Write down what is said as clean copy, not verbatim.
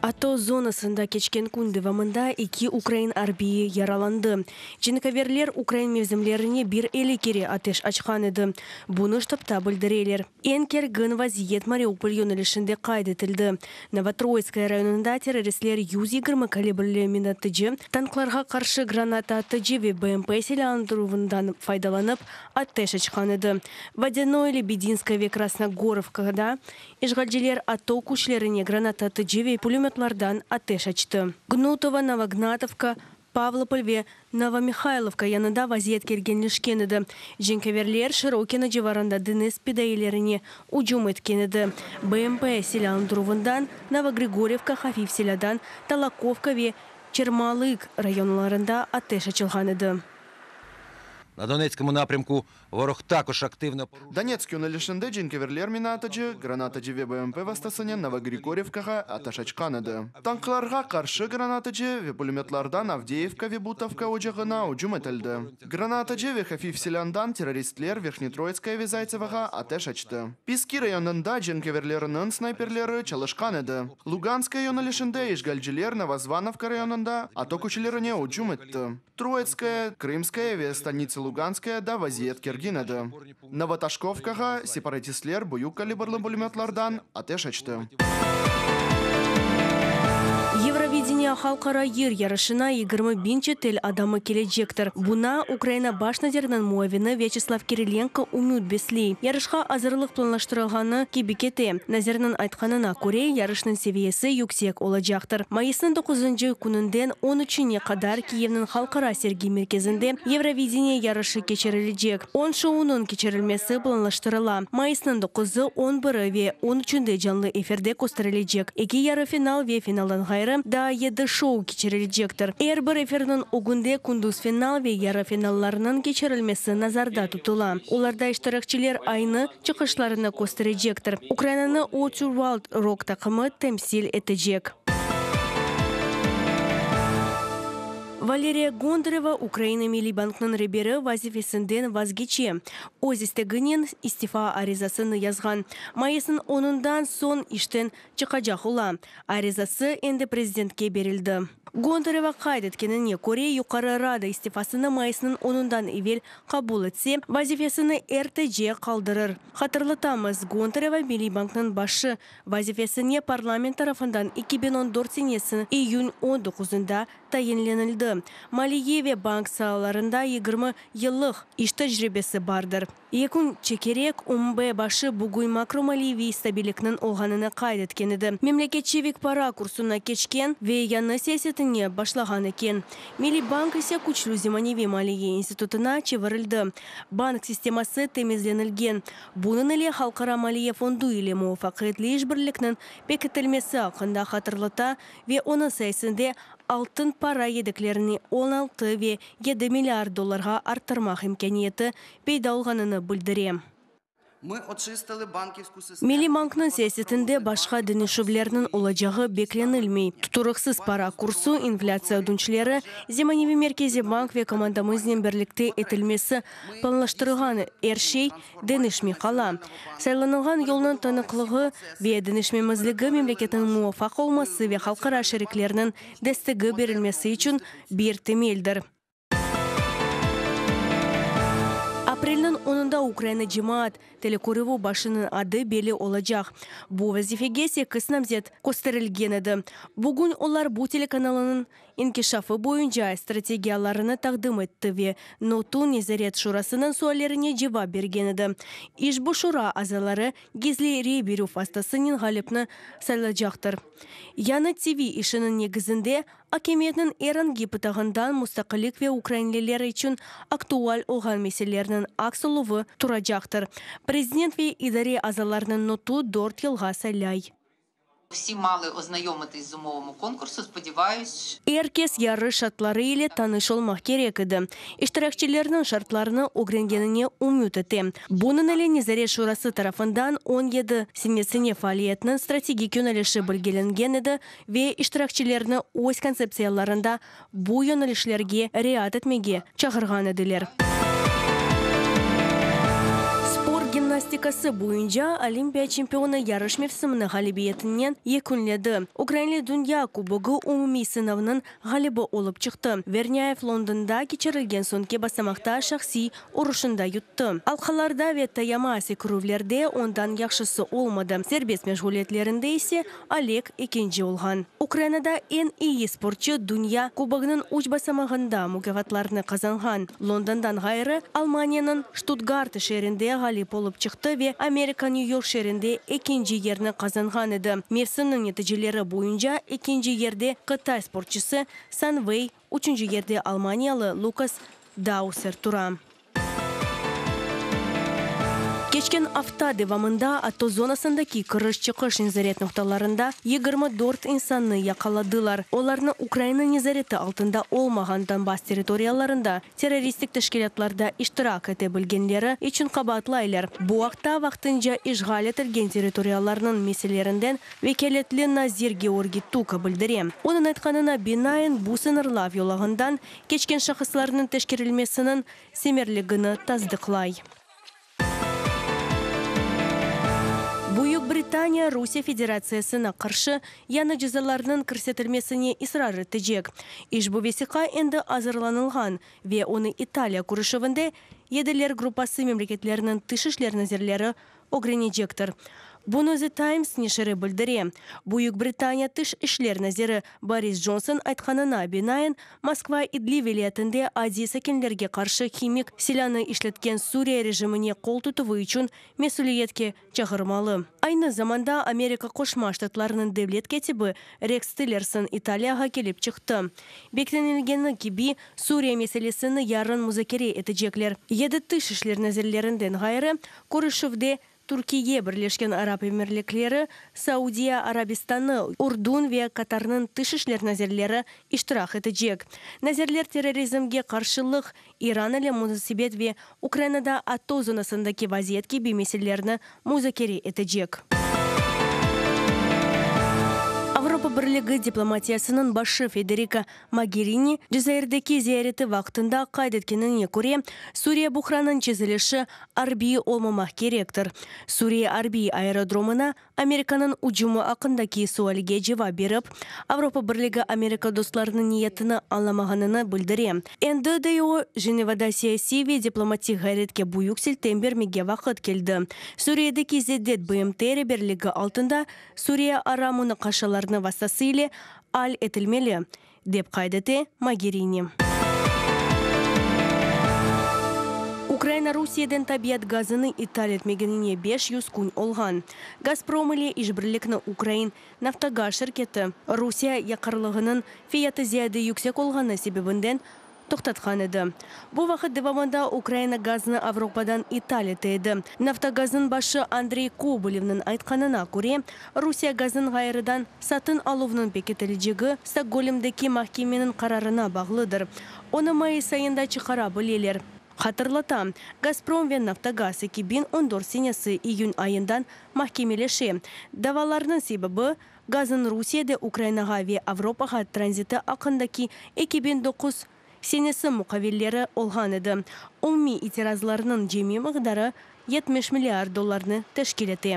ATO zonasında keçken kün devamında eki ukrain arbiyi yaralandı. Cenkâverler ukrain mevzimlerine bir 50 kere ateş açqan edi. Bunı ştabta bildireler. Eñ kergin vaziyet Mariupol yönelişinde qayd etildi. Novotroitskoye rayonında terroristler 120 kalibrli minaatıcı, tanklarğa qarşı granata atıcı ve BMP silâlandıruvından faydalanıp ateş açqan edi. Vodânoye, Lebedinskoye ve Krasnogorovkada işğalciler ATO küçlerine granata atıcı ve pulemötlardan ateş açtı. Gnutovo, Novognatovka, Pavlopol ve Novomihaylovka yanında vaziyet kerginleşken edi. Cenkâverler Şırokino civarında deñiz pidailerine ücüm etken edi. BMP silâlandıruvından Novogrigoryevka, hafif silâdan Talakovka ve Çermalık rayonlarında ateş açılğan edi. На Донецькому напрямку ворог також активно порушив Donetsk yönelişinde cenkâverler minaatıcı, granatacı ve BMP vastasınen Novogrigoryevkağa ateş açqan edi. Tanklarğa qarşı granatıcı ve pulemötlardan Avdeyevka ve Butovka ocağına ücüm etildi. Granatıcı ve hafif silândan terroristler Verhnetroitskoye ve Zaytsevoğa ateş açtı. Piski rayonında cenkâverlerniñ snayperleri çalışqan edi. Luganskaya yönelişinde işğalciler Novozvanovka rayonında ATO küçlerine ücüm etti. Troitskoye, Krımskoye ve Stanitsa Luganskayada vaziyet kergin edi. Novotoshkovkağa separatistler büyük kalibrli pulemötlardan ateş açtı. Yevrovideniye halqara yır yarışına 20 biñ çetel adamı kelecektir. Buña Ukraina baş naziriniñ muavini Vyaçeslav Kirilenko ümüt besley. Yarışqa azırlıq planlaştırılğanı kibi kete. Nazirniñ aytqanına köre, yarışnıñ seviyesi yüksek olacaqtır. Mayısnıñ 9 kününden 13-ne qadar Kiyevniñ halqara sergi merkezinde Yevrovideniye yarışı keçirilecek. 10 şounıñ keçirilmesi planlaştırıla. Mayısnıñ 9-ı, 11-i ve 13-nde canlı efirde kösterilecek. Eki yarı final ve finaldan ğayrı daa 7 şou keçirilecektir. Er bir efirniñ ögünde kündüz final ve yarı finallarınıñ keçirilmesi nazarda tutula. Olarda iştirakçiler aynı çıqışlarını kösterecektir. Ukrainanı O2 World rok taqımı temsil etecek. Valeriya Gondareva Ukraina Milliy bankınıñ reberi vazifesinden vazgeçe. Öz isteginen istifa arizasını yazğan. Mayısnıñ 10-ından soñ işten çıqacaq ola. Arizası endi prezidentke berildi. Gondareva qayd etkenine köre, Yuqarı Rada istifasını mayısnıñ 10-ından evel qabul etse, vazifesini ertece qaldırır. Hatırlatamız, Gondareva Milliy bankınıñ başı vazifesine parlament tarafından 2014 senesi iyün 19-nda tayinlenildi. Maliye ve bank saalarında 20 yıllıq iş tecribesi bardır. Yekün çekerek, UMB başı bugün makromaliyeviy stabillikniñ olğanını qayd etken edi. Memleket çevik para kursuna keçken ve yañı siyasetine başlağan eken. Milliy bank ise küçlü zemaneviy maliye institutına çevirildi. Bank sisteması temizlenilgen. Bunıñ ile Halqara maliye fondu ile muvafaqiyetli işbirlikniñ pekitilmesi aqqında hatırlata ve onıñ sayesinde altın para yedeklerini 16,7 milliard dollarğa arttırmaq imkâniyeti peyda olğanını bildire. Ми очистили банківську систему. Milliy banknıñ siyasetinde başqa deñişüvlerniñ olacağı beklenilmey. Tuturıqsız para kursu, inflâtsiya ödünçleri, zemaneviy Merkeziy bank ve komandamıznen birlikte etilmesi planlaştırılğan er şey deñişmey qala. Saylanılğan yolnıñ tanıqlığı ve deñişmemezligi memleketniñ muvafaq olması ve halqara şeriklerniñ destegi berilmesi içün bir temeldir. Aprelniñ 10-ında Ukraina cemaat telekörüvi başınıñ adı belli olacaq. Bu vazifege 8 namzet kösterilgen edi. Bugün olar bu telekanalınıñ inkişafı boyunca strategiyalarını taqdim etti ve NOTU Nezaret şurasınıñ suallerine cevap bergen edi. İşbu şura azaları gizli rey berüv vastasınen ğalipni saylaycaqtır. Yañı TV işiniñ negizinde akimiyetniñ er angi pıtağından mustaqillik ve ukrainliler içün aktual olğan meselelerniñ aks oluvı turacaqtır. Prezident ve idare azalarını NOTU 4 yılğa saylay. Всі мали ознайомитись з умовами конкурсу. Сподіваюсь, Er kes yarış şartları ile tanış olmaq kerek edi. İştirakçilerniñ şartlarını ögrengenine ümüt etem. Bunıñ ile Nezaret şurası tarafından 17 senesine faaliyetiniñ strategik yönelişi belgilengen edi ve iştirakçilerni öz kontseptsiyalarında bu yönelişlerge riayet etmege çağırğan ediler. Sport gimnastika. Gimnastikası boyunca Olimpiya çempionı yarış mevsimini ğalibiyetinen yekünledi. Ukrainli Dünya kubogı umumiy sınavınıñ ğalibi olıp çıqtı. Vernâyev Londonda keçirilgen soñki basamaqta şahsiy uruşında yuttı. Alqalarda ve tayama sekirüvlerde ondan yahşısı olmadı, serbest meşğuliyetlerinde ise Oleg ekinci olğan. Ukrainada eñ eyi sportçı Dünya kubogınıñ üç basamağında mukâfatlarnı qazanğan. Londondan ğayrı, Almaniyanıñ Ştutgart şeerinde ğalip olıp çıqtı ve Amerika Nyu-York şeerinde ekinci yerni qazanğan edi. Mevsimniñ neticeleri boyunca ekinci yerde qıtay sportçısı San Vey, üçünci yerde almaniyalı Lukas Dauser tura. Keçken afta devamında ATO zonasındaki kiriş-çıqış nezaret noqtalarında 24 insannı yaqaladılar. Olarnı Ukraina nezareti altında olmağan Donbass territoriyalarında terroristik teşkilâtlarda iştirak ete bilgenleri içün qabaatlaylar. Bu aqta vaqtınca işğal etilgen territoriyalarnıñ meselelerinden vekâletli nazir Georgiy Tuka bildire. Onıñ aytqanına binaen, bu sıñırlav yolağından keçken şahıslarnıñ teşkerilmesiniñ semerligini tasdıqlay. Büyük Britaniya Rusiye Federatsiyasına qarşı yañı cezalarnıñ kirsetilmesine israr etecek. İşbu vesiqa endi azırlanılğan ve onı İtaliya körüşüvinde Yediler gruppası memleketleriniñ tış işler nazirleri ögrenecektir. Bunı The Times neşiri bildire. Büyük Britaniya tış işler naziri Boris Johnson aytqanına binaen, Moskva İdlib vilâyetinde adiy sakinlerge qarşı himik silânı işletken Suriye rejimine qol tutuvı içün mesüliyetke çağırmalı. Aynı zamanda Amerika Qoşma Ştatlarınıñ devlet kâtibi Reks Tillerson İtaliyağa kelip çıqtı. Beklenilgeni kibi, Suriye meselesini yarın muzakere etecekler. Yedi tış işler nazirlerinden ğayrı, körüşüvde Türkiye, Birleşken Arap Emirlikleri, Saudiya Arabistanı, Urdun ve Qatarnıñ tış işler nazirleri iştirak etecek. Nazirler terrorizmge qarşılıq, İran ile munasebet ve Ukrainada ATO zonasındaki vaziyet kibi meselelerni muzakere etecek. Avropa Birligi diplomatiyasınıñ başı Federika Mogerini Cezayırdaki ziyareti vaqtında qayd etkenine köre, Suriye buhranıñ çezilişi arbiy olmamaq kerektir. Suriye arbiy aerodromına Amerikanıñ ücümi aqqındaki sualge cevap berip, Avropa Birligi Amerika dostlarınıñ niyetini añlamağanını bildire. Endi, dey o, Jenevada siyasiy ve diplomatik ğayretke büyük siltem bermege vaqıt keldi. Suriyedeki ziddet BMT reberligi altında Suriye-ara munaqaşalarnı vastası ile al etilmeli, dep qayd ete Mogerini. Ukraina Rusiyeden tabiat gazını ital etmegenine 500 kün olğan. Gazprom ile işbirlikni ukrain Naftogaz şirketi Rusiye yaqarlığınıñ fiyatı ziyade yüksek olğanı sebebinden toqtatqan edi. Bu vaqıt devamında Ukraina gaznı Avropadan ital ete edi. Naftogaznıñ başı Andrey Kobolevniñ aytqanına köre, Rusiye gaznıñ ğayrıdan satın aluvnıñ pekitilecegi Stokgolmdeki mahkemeniñ qararına bağlıdır. Onı mayıs ayında çıqara bileler. Hatırlatam, Gazprom ve Naftogaz 2014 senesi iyün ayından mahkemeleşe. Davalarnıñ sebebi, gaznıñ Rusiyede Ukrainağa ve Avropağa tranziti aqqındaki 2009 senesi muqaveleri olğan edi. Umumiy itirazlarnıñ cemi miqdarı 70 milliard dollarnı teşkil ete.